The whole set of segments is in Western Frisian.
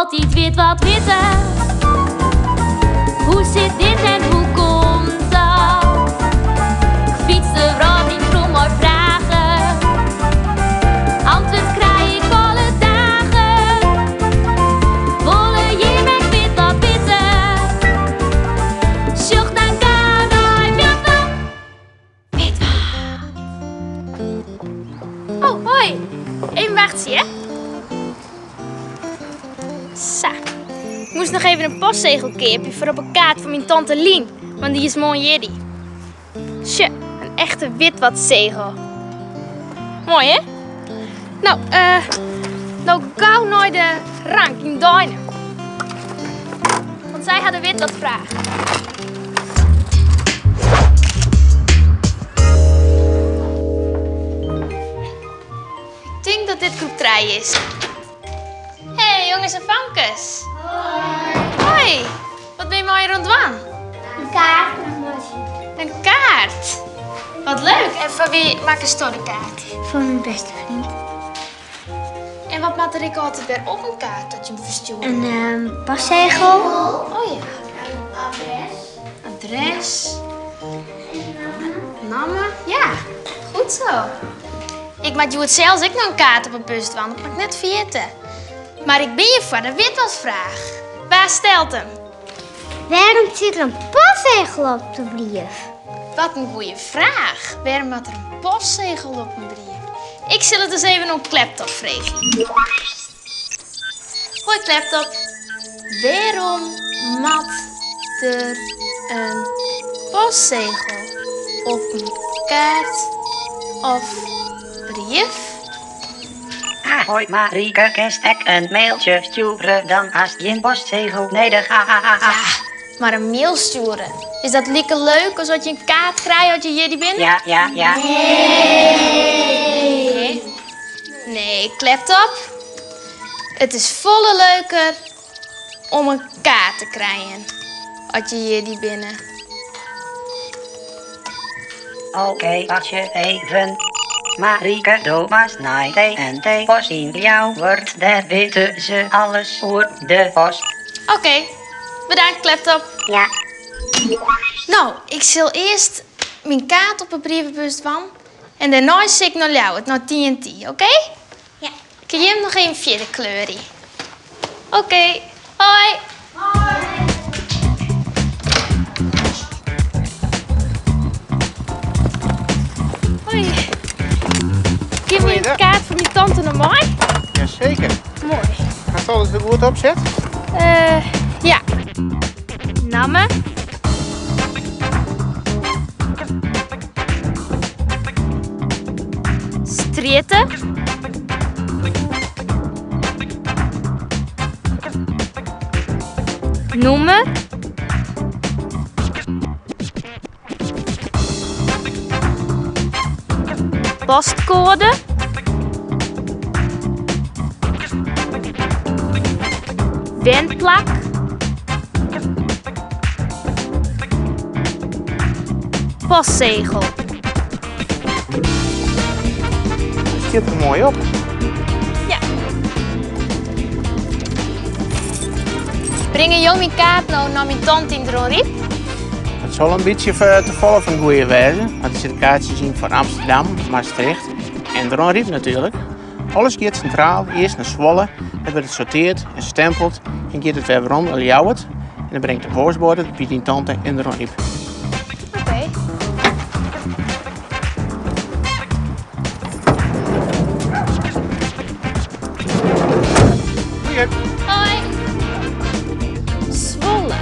Altyd wit wat witte. Hoe sit dit en hoe komt dat? Ik fyts de wrâld yn troch mei fragen. Antwurd krij ik alle dagen. Wolle jim ek wit wat witte? Sjoch dan gau nei Wit wat Wit wat. Oh, hoi. Even wachtsje, hè? Sa. Ik moest noch even in postzegel keapje foar op 'e kaart fan myn tante Lien, want dy is moarn jierdei. Sjoch, in echte witwatsegel. Moai, hè? No, eh, no gau nei de rank yn Deinum. Want sy ha de witwatfraach. Ik tink dat dit groep trije is. Hey jonges en famkes. Hoi. Hoi. Wat bin je mei oan it dwaan? In kaart meitsje. In kaart? Wat leuk. En foar wie makkesto de kaart? Foar myn bêste freon. En wat moat der ek altyd wer op in kaart dat je 'm ferstjoere? In postsegel. Oh ja. Adres. Adres. Namme. Ja, goed zo. Ik moat hjoed sels ek noch in kaart op 'e bus dwaan, dat moat ik net ferjitte. Mar ik bin hjir foar de witwatfraach. Wa stelt him? Wêrom sit der in postsegel op de brief? Wat in goeie fraach. Wêrom moat der in postsegel op in brief? Ik sil it ris even oan Kleptop freegje. Hoi Kleptop. Wêrom moat der in postsegel op in kaart of brief? Hoi Marieke, kinst ek in mailtsje stjoere, dan hast gjin postsegel nedich. Ja, mar in mail stjoere, is dat like leuk as as je in kaart krije as je jierdei binne? Ja, ja, ja. Nee. Nee, Kleptop. It is folle leuker om in kaart te krijen as je jierdei binne. Oké, wachtsje even. Marieke, do moatst nei TNT Post yn Ljouwert. Dêr witte se alles oer de post. Oké, bedankt Kleptop. Ja. No, ik sil earst myn kaart op 'e brievebus dwaan en dêrnei sil ik nei Ljouwert, nei TNT, oké? Ja. Kin jim noch even fierder kleurje? Oké, hoi! Hoi. Kin myn kaart foar myn tante noch mei? Jazeker. Moai. Hast alles der goed op set? Ja. Namme. Strjitte. Nûmer. Postkoade. Wenplak. Postsegel. It stiet der moai op. Ja. Bringe jo myn kaart no nei myn tante yn Dronryp? It sil in bytsje te folle fan it goeie wêze, want der sitte kaartsjes yn foar Amsterdam, Maastricht en Dronryp natuerlik. Alles giet sintraal earst nei Zwolle, dêr wurdt it sorteard en stempeld en giet it wer werom nei Ljouwert en dan bringt de postboade it by dyn tante yn Dronryp. Oké. Goeie. Hoi. Zwolle.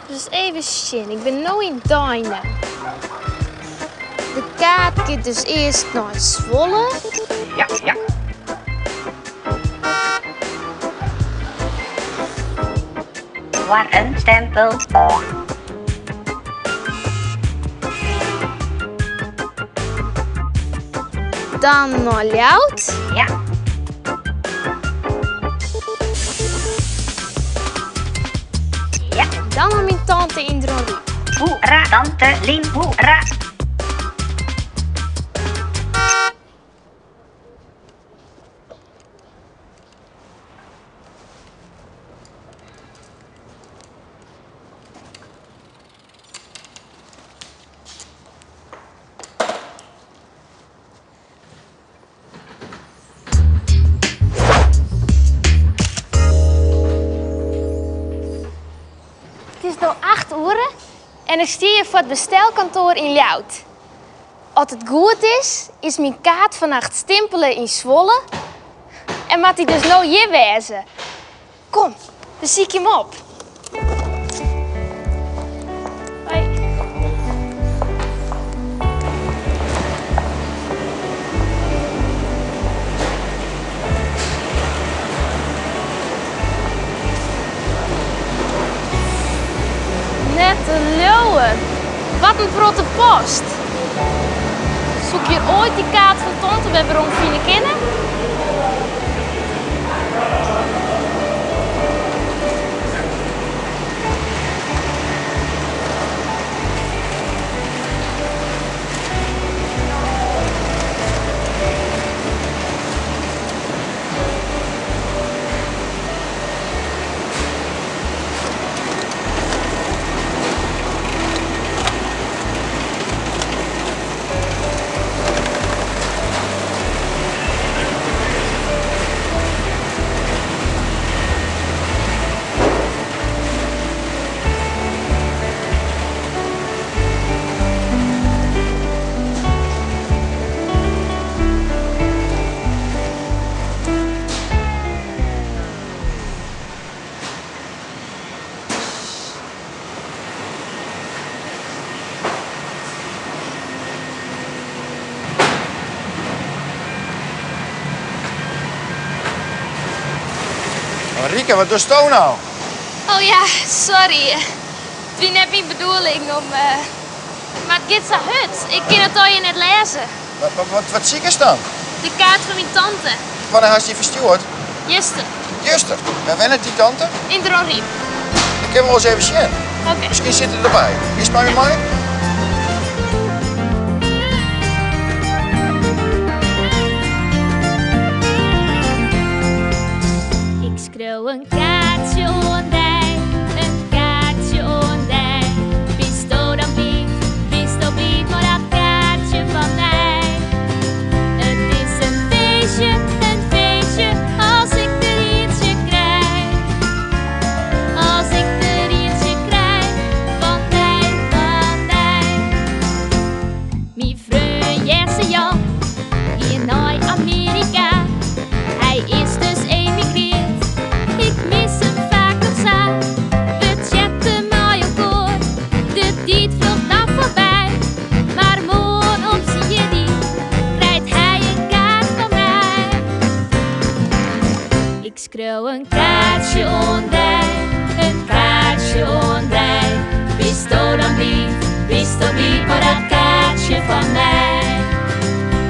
Dus even sjen, ik bin no yn Deinum. De kaart giet dus earst nei Zwolle. Ja, ja. Foar in stempel. Dan nei Ljouwert. Ja. Ja. Dan nei myn tante yn Dronryp. Hoera, tante Lien, hoera. oere en ik stean hjir foar it bestelkantoar yn Ljouwert. As it goed is, is myn kaart fannacht stimpele yn Zwolle en moat dy dus no hjir wêze. Kom, we sykje him op. Hoi. Net te leauwen. Wat in protte post. Soe ik hjir oait dy kaart fan tante wer werom fine kinne? Marieke, wat dochsto no? Oh ja, sorry. It wie net myn bedoeling om. Eh, mar it giet sa hurd. Ik kin it allegear net lêze. Wat, wat, wat sikest dan? De kaart fan myn tante. Wannear hast dy ferstjoerd? Juster. Juster? Wêr wennet dy tante? Yn Dronryp. Ik kin wol ris even sjen. Oké. Miskien sit er derby. Giest mei my mei? Ik skreau in kaartsje oan dy, in kaartsje oan dy. Bisto dan bliid, bisto bliid mei dat kaartsje fan my? It is in feestje, in feestje, as ik der ientsje krij. As ik der ientsje krij, fan dy, fan dy. Myn freon Jesse Jan gie nei Amearika. Hy is dus emigreard. Ik mis him faak noch sa. We chatte mei elkoar, de tiid fljocht dan foarby. Mar moarn op syn jierdei krijt hy in kaart fan my. Ik skreau in kaartsje oan dy, in kaartsje oan dy. Bisto dan bliid, bisto bliid mei dat kaartsje fan my?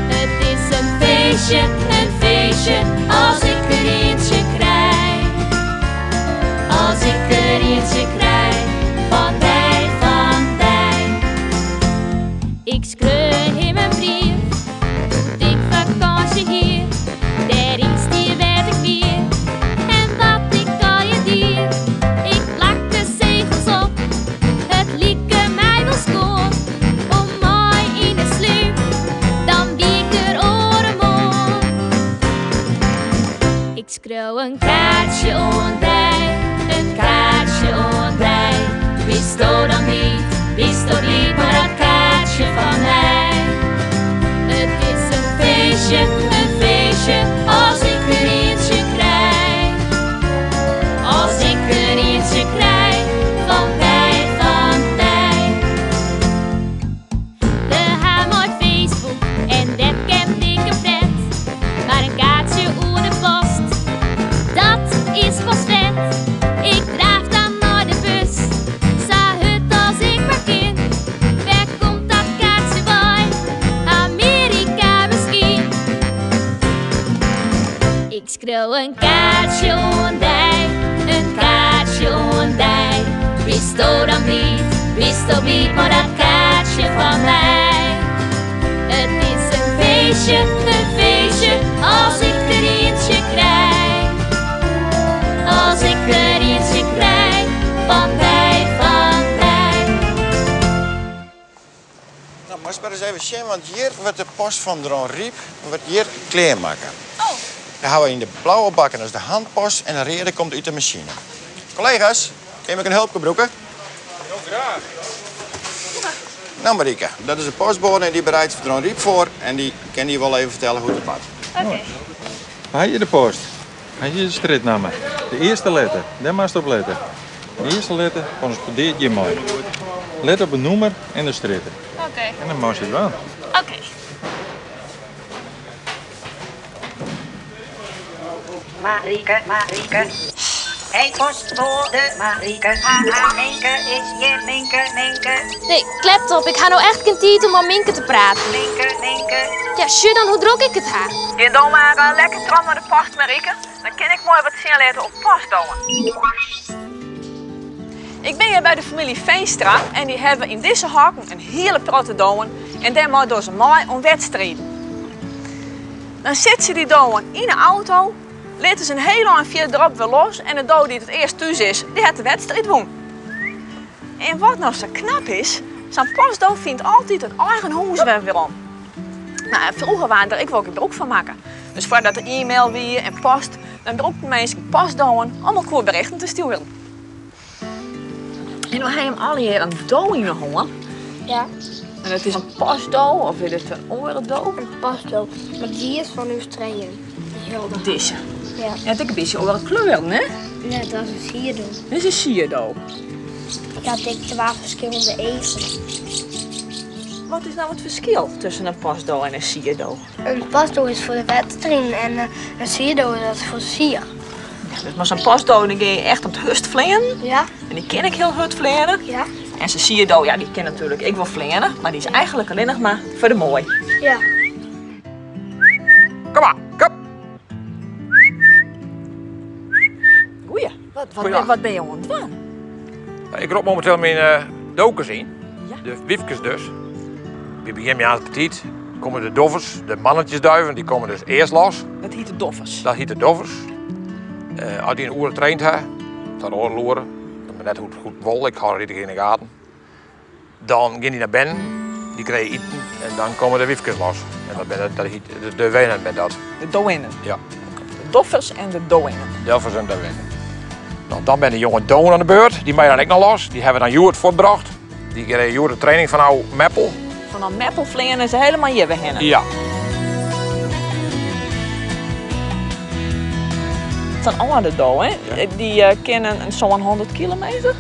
It is in feestje, in feestje, as ik der ientsje krij. As ik der ientsje krij, fan dy, fan dy. Ik skreau him in brief, doe't ik fakânsje hie. Dêryn stie wêr't ik wie en wat ik allegear die. Ik plakte segels op, it like my wol skoan. Om mei yn 'e slúf, dan wie ik der oaremoarn. Ik skreau in kaartsje oan dy, in kaartsje oan dy. Bisto dan bliid, bisto bliid mei dat kaartsje fan my? It is in feestje, in feestje, as ik der ientsje krij. As ik der ientsje krij, fan dy, fan dy. We ha mei Facebook en webcam dikke pret. Mar in kaartsje oer de post, dat is pas fet. Ik draaf dan nei de bus, sa hurd as ik mar kin. Wêr komt dat kaartsje wei? Amearika miskien? Ik skreau in kaartsje oan dy, in kaartsje oan dy. Bisto dan bliid, bisto bliid mei dat kaartsje fan my? It is in feestje, in feestje, as ik der ientsje krij. As ik der ientsje krij, fan dy, fan dy. No, moatst mar ris even sjen, want hjir wurdt de post fan Dronryp wurdt hjir klearmakke. Oh. Dêr hawwe we yn de blauwe bakken is de handpost en de reade komt út de masine. Kollega's, kin ik in helpke brûke? Graach. Nou Marieke, dat is de postboade en dy bereidt Dronryp foar en dy kin dy wol even fertelle hoe't it moat. Oké. Ha hjir de post. Ha hjir de strjitnamme. De earste letter, dêr moatst op lette. De earste letter korrespondearret hjirmei. Let op it nûmer en de strjitte. Oké. En dan meist it dwaan. Oké. Marieke, Marieke. Hey postboade Marieke, haha Minke is hjir, Minke, Minke. Nee, kleptop, ik ha no echt gjin tiid om mei Minke te praten. Minke, Minke. Ja, sjoch dan hoe drok ik it ha. Gean do mar lekker troch mei de post, Marieke. Dan kin ik moai wat sjen litte oer postdowen. Ik bin hjir by de famylje Veenstra en dy hawwe yn dizze hokken in hiele protte dowen en dêrmei dogge se mei oan wedstriden. Dan sette se dy dowen yn 'e auto, litte se in hiel ein fierderop wer los en de do dy't it earst thús is, dy hat de wedstriid wûn. En wat no sa knap is, sa'n postdo fynt altyd it eigen hûs wer werom. No, en froeger waard der ek wol gebrûk fan makke. Dus foardat der e-mail wie en post, dan brûkten minsken postdowen om elkoar berichten te stjoeren. En no ha jim allegear in do yn 'e hân. Ja. En it is in postdo of is it in oare do? In postdo, mar dy is fan ús trijen. Dizze? Ja. It hat ek in bytsje oare kleuren, hè? Ja, dat is in sierdo. Dit is in sierdo. Ik ha ek twa ferskillende eagen. Wat is no it ferskil tusken in postdo en in sierdo? In postdo is foar de wedstriden en in sierdo dat is foar sier. Ja, dus mei sa'n postdo dan gean je echt om it hurdst fleanen. Ja. En dy kin ek hiel hurd fleane. Ja. En sa'n sierdo, ja, dy kin natuerlik ek wol fleane, mar dy is eigenlik allinnich mar foar de moai. Ja. Kom mar, kom. Goeie, wat, wat bin je oan it dwaan? Ik rop momenteel myn eh, dokers yn. Ja. De wyfkes dus. Wy begjinne moarns betiid. Komme de doffers, de mannetjesduiven, dy komme dus earst los. Dat hiet de doffers? Dat hiet de doffers. Uh, as dy in oere traind ha, tot oardel oere, mar net hoe't it wol, ik hâld it yn de gaten. Dan gean dy nei binnen, dy krije iten en dan komme de wyfkes los. En dat binne, dat hiet de dowinnen binne dat. De dowinnen? Ja. De doffers en de dowinnen. Doffers en dowinnen. No, dan binne de jonge dowen oan de beurt, dy meie dan ek noch los. Dy hawwe we dan hjoed fuortbrocht. Dy krije hjoed de training fanôf Meppel. Fanôf Meppel fleane se helemaal hjir wer hinne? Ja. Sa'n âlde do, hè? Ja. Dy kin in sânhûndert kilometer?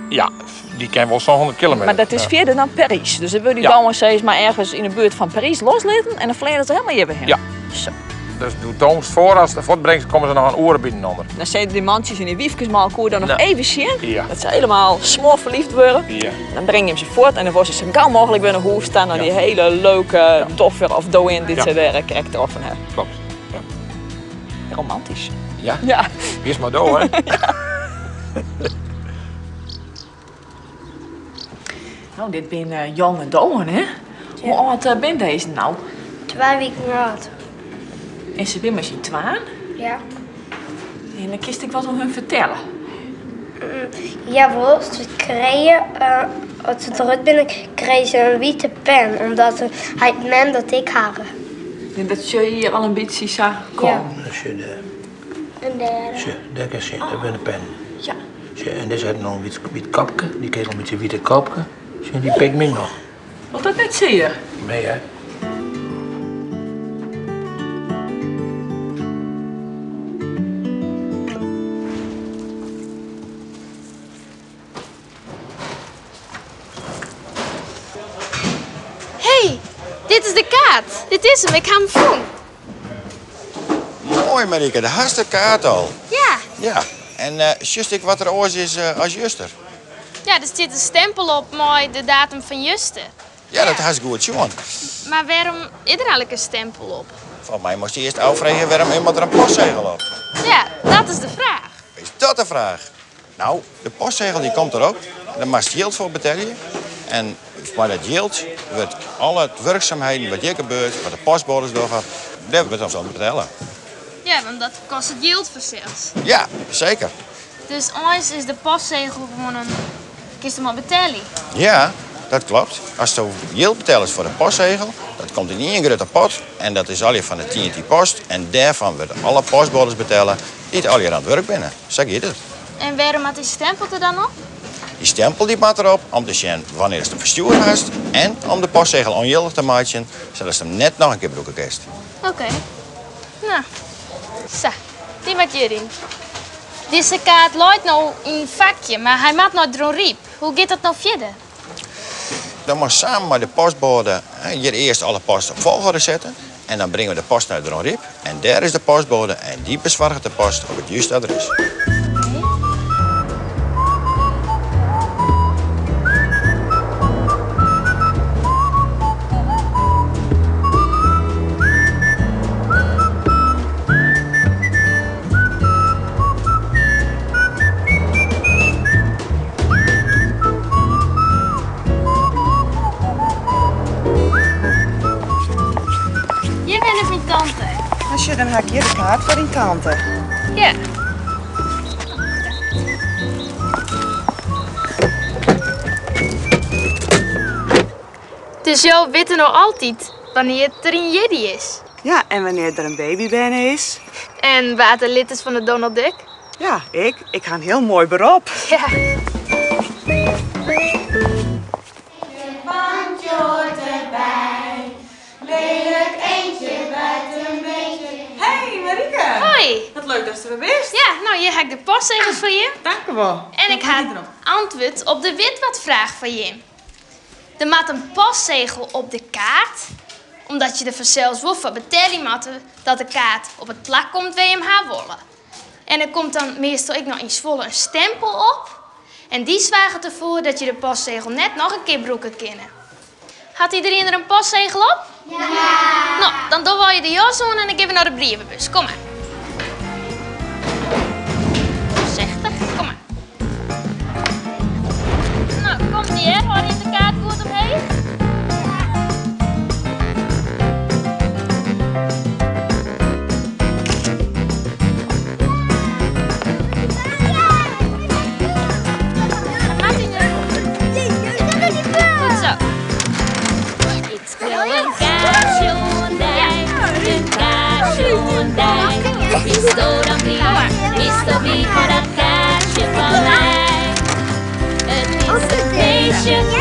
Ja, dy kin wol sânhûndert kilometer. Mar dat is fierder dan Parys. Dus dan wurde dy dowen sis mar ergens yn de buert fan Parys loslitten en dan fleane se helemaal hjir wer hinne. Ja. Zo. Dus doe toonst foar ast se fuortbringst, komme se noch in oere by inoar. Dan sitte dy mantsjes en dy wyfkes mei elkoar dan noch even sjen. Ja. Dat se helemaal smoorferliefd wurde. Ja. Dan bring je se fuort en dan wolle se sa gau mooglik wer nei hûs ta nei dy hiele leuke doffer of dowin dy't se dêr krekt troffen ha. Klopt. Ja. Romantysk. Ja? Ja. Wist mar do, hè? No, dit binne jonge dowen, hè? Hoe âld binne dizze no? Twa wiken âld. En se binne mei syn twaen? Ja. En dan kinst ek wat oer hun fertelle? Jawol, se krije, as se grut binne, krije se in wite pen, omdat heit en mem dat ek hawwe. En dat sjoch je hjir al in bytsje sa kommen. Ja. Sjoch dêr. En dêr. Sjoch, dêr kinst sjen, dêr binne de pennen. Ja. Sjoch, en dizze hat noch in wyt kopke, dy kriget al in bytsje wite kopke. Sjoch, dy pikt my noch. Docht dat net sear? Nee, hè? Hey, dit is de kaart. Dit is 'm, ik ha 'm fûn. Moai Marieke, do hast de kaart al. Ja. Ja, en sjochst ek wat der oars is as juster? Ja, der stiet in stempel op mei de datum fan juster. Ja, dat hast goed sjoen. Mar wêrom is der eigenlik in stempel op? Folgens my moatst dy earst ôffreegje wêrom moat der in postsegel op. Ja, dat is de fraach. Is dat de fraach? No, de postsegel dy komt derop. Dêr moatst jild foar betelje. En mei dat jild wurdt alle wurksumheden wat hjir gebeurt, wat de postboades dogge, dêr wurdt dan fan betelle. Ja, want dat kostet jild fansels. Ja, seker. Dus eins is de postsegel gewoan in kinst dermei betelje. Ja, dat kloppet. Asto jild betellest foar de postsegel, dat komt yn ien grutte pot en dat is allegear fan de TNT Post en dêrfan wurde alle postboades betelle dy't allegear oan it wurk binne. Sa giet it. En wêrom moat dy stempel der dan op? Dy stempel dy moat derop om te sjen wannear'tst him ferstjoerd hast en om de postsegel ûnjildich te meitsjen, sadatst him net noch in kear brûke kinst. Oké. No, sa. Dy moat hjiryn. Dizze kaart leit no yn in fakje, mar hy moat nei Dronryp. Hoe giet dat no fierder? Dan moatst samen mei de postboade hjir earst alle post op folchoarder sette en dan bringe we de post nei Dronryp en dêr is de postboade en dy besoarget de post op it juste adres. Hjir wennet myn tante. No sjoch, dan ha ik hjir de kaart foar dyn tante. Ja. Dus jo witte no altyd wannear't der in jierdei is? Ja, en wannear't der in baby berne is. En wa't der lid is fan de Donald Duck? Ja, ik. Ik ha in hiel moai berop. Ja. Hey Marieke! Hoi! Wat leuk datst der wer bist. Ja, no hjir ha ik de postzegels foar jim. Tankewol. En ik ha antwurd op de witwatfraach foar jim. Der moat in postsegel op de kaart, omdat je der fansels wol foar betelje moatte dat de kaart op it plak komt wêr je 'm ha wolle. En der komt dan meastal ek noch yn Zwolle in stempel op en dy soarget derfoar dat je de postsegel net noch in kear brûke kinne. Hat iderien der in postsegel op? Ja! No, dan dogge we de jas oan en dan gean we nei de brievebus. Kom mar. Voorzichtig, kom mar. No, komt ie hear. Hâld jim de kaart goed omheech. Goed zo. Ik wil in kaartsje oan dy, in kaartsje oan dy. Bisto dan bliid, bisto bliid mei dat kaartsje fan my? It is in feestje.